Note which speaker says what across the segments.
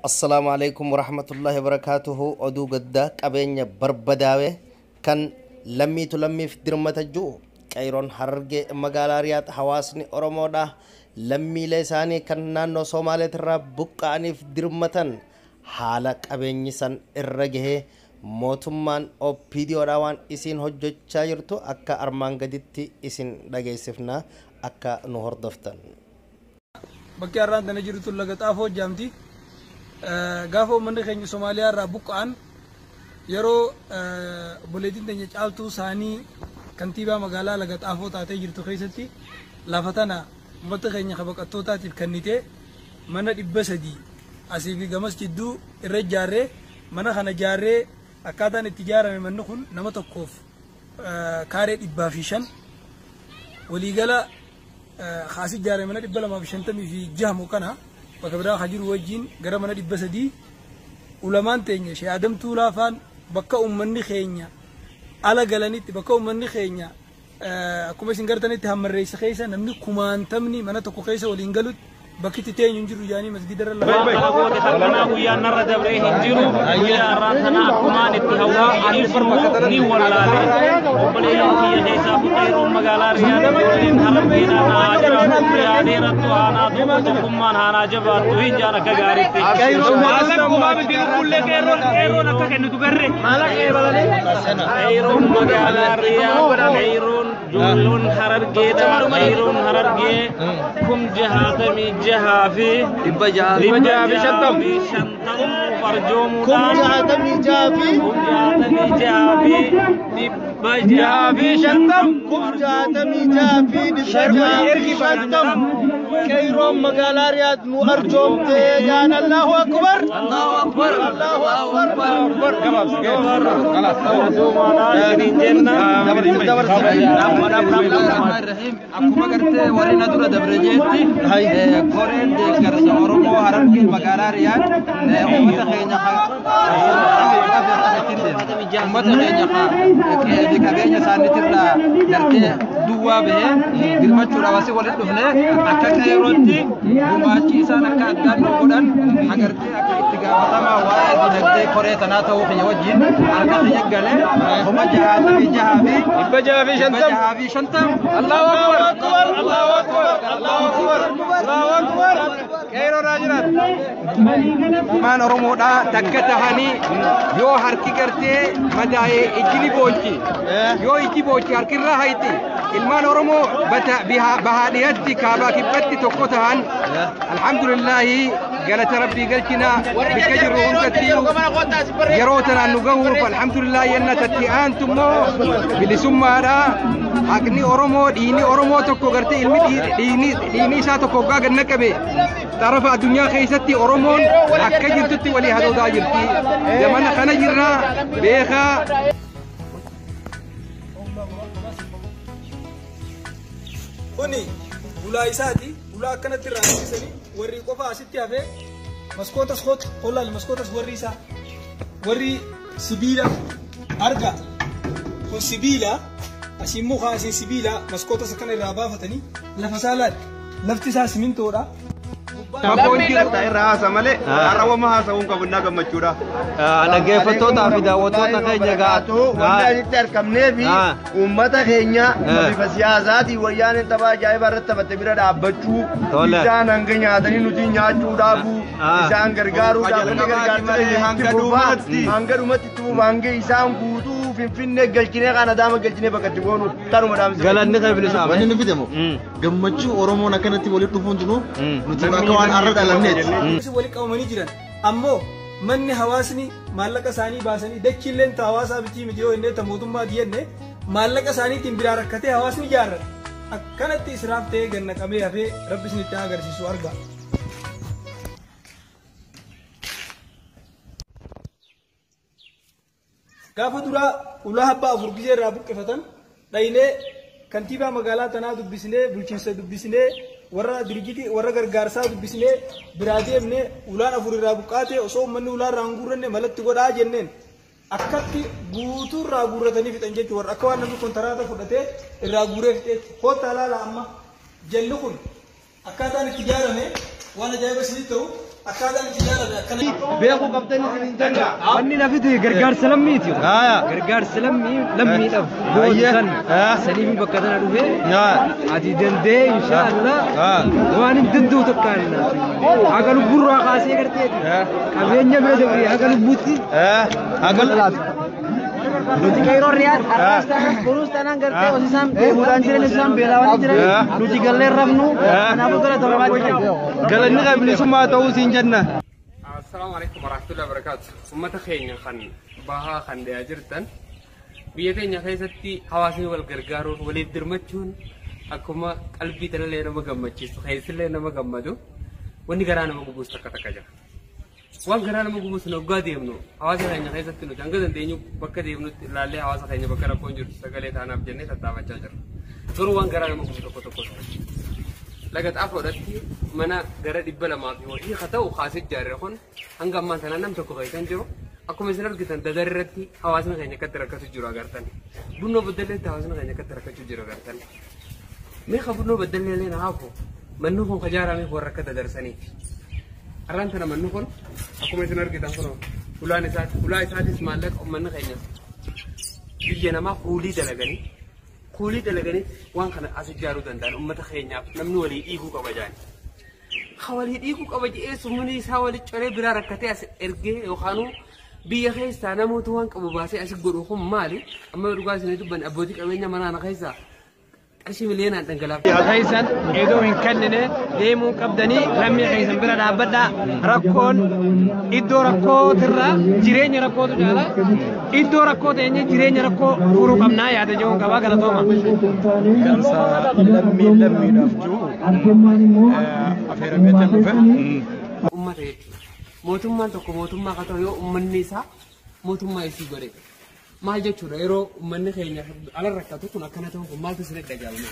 Speaker 1: Assalaamu alaikum warahmatullahi wabarakaatuhu. Oduu gaddaa qabeenya barbadaawee kan lammiitu lammiif dirmata jiru qeeroon Harargee magaalaa Riyaad hawaasni Oromoodha. Lammiilee isaanii kan naannoo Somaaleetirraa buqqa'aniif dirmatan haala qabeenyi san irra gahee mootummaan OPDOdha waan isiin hojjechaa jirtu akka armaan gaditti isin dhageessifna akka nu hordoftan.
Speaker 2: Bakki har'aan tana jirtu Laga Xaafoo jaamti. Gaafa uummanni keenya Somaaliyaa irraa buqqa'an yeroo obboleettiin teenya Caaltuu Saanii kantiibaa magaalaa Laga Xaafoo taatee jirtu keessatti lafa tana uummata keenya baqattootaatiif kennitee mana 300 asii fi gamas jidduu irra ijaarree mana kana ijaarree akkaataan itti ijaarame manni kun nama tokkoof kaaree 105 waliigala kaasii ijaarame mana 256 moo kana bakka biraa kan jiru wajjin gara mana 300 ulamaan teenya Shee Adam Tuulaa faan bakka uummanni keenya ala galanitti bakka uummanni keenya akkuma isin gartanitti hammarreessa keessa namni kumaantamni mana tokko keessa waliin galutti bakki itti teenyu hin jiru jaanii masgida irra lafa.
Speaker 3: Waan kana guyyaan narra dabree hin jiru guyyaa har'aan tana akkumaan itti hawwii ibsu ni wallaale. Obboleeyyan kiyya keessaa qeerroon magaalaa Riyaad ijoolleen Harargeedhaan haa jiraattu Riyaadeerattu haanaa tokko tokkummaan haanaa jabaattu hin jaan akka gaariitti.
Speaker 4: Qeerroon akka kennitu garree.
Speaker 3: Qeerroon magaalaa Riyaad qeerroon ijoolleen Harargeedhaa qeerroon Harargee 66,650 farjoomuudhaan
Speaker 1: 66,650
Speaker 3: 650
Speaker 1: qeerroon magaalaa Riyaad nu arjoomtee jaan Allahu Akbar. Allahu Akbar. Allahu Akbar.
Speaker 3: Farjoomuudhaan isiniin jenna.
Speaker 5: Akkuma gartee warri na dura dabre jeetti koreen deeggarsa Oromoo Harargee magaalaa Riyaad uummata keenya qabeenya isaaniitirraa gartee duwwaa bahee dirmachuudhaaf asii walitti dhufne akka qeerrootti gumaachi isaan akka addaan nu godhan agartee akka itti gaafatamaa waa'ee dinagdee koree tanaa ta'uu kiyya wajjin harka kiyya galee 66,650.
Speaker 1: Allahu Akbar. Allahu Akbar. Allahu Akbar. Allahu Akbar. Qeerroo jiran.
Speaker 5: Ilmaan Oromoodhaa takka tahanii yoo harki gartee madaa'ee ijji ni boochi. Yoo ijji boochi harkirraa hayti. Ilmaan Oromoo bahaa dhiyatti kaabaa kibbatti tokko tahan alhamdulillaahi galata rabbii galchinaa bakka jirru hundatti yeroo tanaan nu gahuuf alhamdulillaahi yenna tatti aantummoo bilisummaadhaa. Haqni Oromoo dhiigni Oromoo tokko gartee ilmi dhiigni isaa tokko hoggaa gad naqame xarafa addunyaa keessatti Oromoon akka jirtutti walii hadoodaa jirti. Zamana kana jirraa beekaa.
Speaker 2: Kuni ulaa isaati. Ulaa akkanatti irraa hambisanii warri qofa asitti hafee maskootas hollaal maskootas warri isaa warri sibiila arga kun sibiila asiin muka asiin sibiila maskootas akkana irraa baafatanii lafa isaa laal lafti isaa simintoodha.
Speaker 6: Irraa haasa malee har'a haasa'uun qabu innaa gammachuudha.
Speaker 5: Dhaggeeffattootaa fi daawwattoota keenya
Speaker 6: gaatu wanti asitti argamnee fi uummata keenya bifa siyaasaatiin wayyaaneen tapha ajaa'ibaa irratti taphatte bira dhaabbachuu isaan hanga nyaatanii nuti nyaachuu dhaabuu isaan gargaaruudhaaf wanti gargaarsa keenya itti fufaa hanga dhumatti itti fufaa hanga isaan guutuu Finfinnee galchinee kan Adaama galchinee bakka itti goonu tanuma dhaamsa.
Speaker 5: Galanni kan bilisummaa.
Speaker 7: Wanni nu fidemo gammachuu Oromoon akkanatti walitti dhufuun jiru nuti akka waan har'a dhalanneeti.
Speaker 2: Walitti qabamanii jiran ammoo manni hawaasni maallaqa isaanii baasanii dachiilleen ta hawaasaa bitii miti yoo jennee ta mootummaa jenne maallaqa isaaniitiin biraa rakkatee hawaasni ijaarrata. Akkanatti israaf ta'ee gannaqamee hafee rabbi isinitti haa agarsiisu argaa. Gaafa duraa ulaa abbaa afur gizee irraa buqqifatan dhaynee kantiibaa magaalaa tanaa dubbisnee bulchiinsa dubbisnee warra dirjitii warra gargaarsaa dubbisnee biraa deemnee ulaan afur irraa buqqaatee osoo uummanni ulaa irraa hin guurranne malatti godhaa jenneen akkatti guutuu irraa guurratanii fixan jechuudha. Warra akka waan namni kontaraata fudhatee irraa guuree fixeetti koottaa laala amma jalli kun akkaataan itti ijaarame waan ajaa'iba isinii ta'u Akkaataan itti ijaarame akkana.
Speaker 6: Beekuu qabdanii isin hin jenna.
Speaker 5: Wanni lafti gargaarsa lammiiti. Gargaarsa lammii lammiidhaaf gootan saniif bakka tana dhufee ati dandee inshaallah waan hin danda'u takkaan haga lubburraa kaasee garteeti qabeenya bira dabree haga lubbuutti
Speaker 6: haga
Speaker 8: Nuti qeerroo Riyaad har'as taanaan boruus taanaan gartee hojii deemuudhaan jiran isaan beelawanii jiran nuti gallee rafnu kanaafuu gara torbaatti jira.
Speaker 6: Galanni kan bilisummaa ta'uu siin jenna.
Speaker 5: Assalaamu alaikum warahmatullahi wabarakatuh. Uummata keenya kan bahaa kan dhiyaa jirtan biyya keenya keessatti hawaasni wal gargaaruun waliif dirmachuun akkuma qalbii tanallee nama gammachiisu keessillee nama gammadu wanni garaa nama gubuus takka takka jira. Waan garaa nama gubuus nu waggaa deemnu hawaasa keenya keessatti nuti hanga dandeenyu bakka deemnutti ilaallee hawaasa keenya bakka rakkoon jirtu sagalee taanaaf jennee tattaafachaa jirra. Garuu waan garaa nama gubu tokko tokko jira. Laga xaafoodhatti mana gara 200 fi wayii haa ta'u kaasee ijaarre kun hanga ammaa sana nam tokko keessan jiru akkuma isin argitan dadar irratti hawaasni keenya akkatti rakkatu jiru agartan. Bunnoo baddalleetti hawaasni keenya akkatti rakkachuu jiru agartan. Meeqa bunnoo baddallee illee haafu manni kun ijaarame warra akka dadarsaniiti. Har'aan tana manni kun akkuma isin argitan kun ulaan isaati ulaa isaatis maallaqa uummanni keenya biyya namaa kuulii dalaganii kuulii dalaganii waan kana as ijaaruu danda'an uummata keenyaaf namni walii dhiiguu qaba jaani. Ha walii dhiiguu qaba jedhee sumni isaa walii coree biraa rakkatee as ergee yookaanuu biyya keessaa namoota waan qabu baasee as godhu kun maali? Amma dhugaa isinii dubban abbootii qabeenya mana kana keessaa qarshii miliyoonaan dhangalaafte.
Speaker 9: Keessan edoo hin kennine deemuu qabdanii lammii keessan bira dhaabbadhaa. Rakkoon iddoo rakkootirraa jireenya rakkootu caala. Iddoo rakkoo teenye jireenya rakkoo furuu qabnaa yaada jechuun qabaa galatooma.
Speaker 6: Garsa lammiin lammiidhaaf jiru affeerameetan dhufe.
Speaker 5: Uummata jechuudha. Mootummaan tokko mootummaa haa ta'u yoo uummanni isaa mootummaa isii godhe. Maal jechuudha yeroo uummanni keenya ala rakkatu kun akkana ta'u kun maaltu isin dhaga'ame?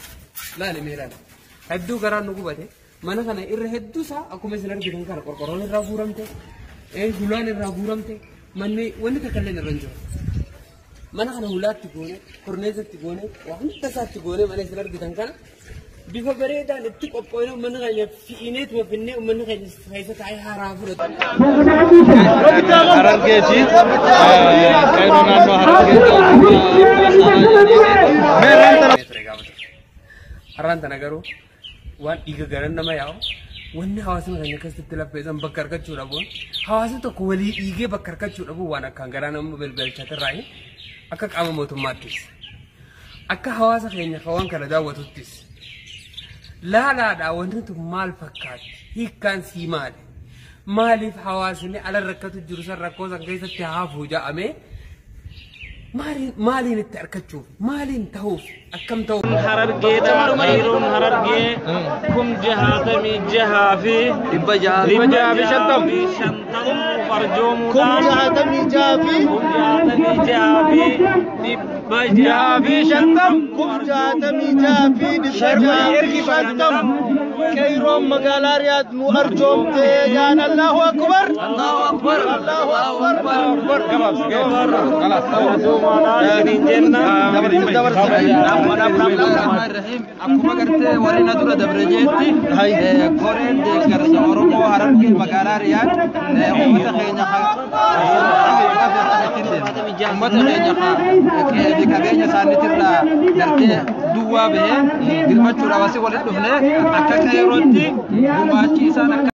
Speaker 5: Laali mee laali. Hedduu garaan nu gubate mana kana irra hedduu isaa akkuma isin argitan kana qorqorroon irraa guuramte, hulaan irraa guuramte, manni wanni takka illee irra hin jiru. Mana kana hulaatti goone, korneessatti goone, waa hunda isaatti goone mana isin argitan kana bifa bareedaan itti qophoofne uummanni keenya fi'ineetuma finnee uummanni keenya keessa taa'ee haaraa fudhatu.
Speaker 6: Harargeeti. Qeerroo naannoo Harargeeti.
Speaker 5: Har'aan tana garuu waan dhiiga garan nama yaa'u wanni hawaasni keenya keessatti laffeessan bakka argachuu dhabuun hawaasni tokko walii dhiigee bakka argachuu dhabuun waan akkaan garaa nama belbelchatirraa akka qaama mootummaattis akka hawaasa keenya waan kana daawwatuttis laalaadhaa wanti tun maal fakkaatti hiikkaan sii maali maaliif hawaasni ala rakkatu jiru san rakkoo san keessatti haafuu ja'amee maaliin itti argachuuf maaliin ta'uuf akkam ta'uuf.
Speaker 3: Harargeedha qeerroon Harargee 66,650 farjoomuudhaan
Speaker 6: 66,650 qeerroon magaalaa Riyaad nu arjoomte jaan Allahu Akbar Allahu Akbar Allahu Akbar gabaabsi خلاص
Speaker 9: Akkuma gartee warri na dura dabre jeetti koreen deeggarsa Oromoo Harargee magaalaa Riyaad uummata keenya qabeenya isaaniitirraa gartee duwwaa bahee dirmachuudhaaf asii walitti dhufne akka qeerrootti gumaachi isaan akka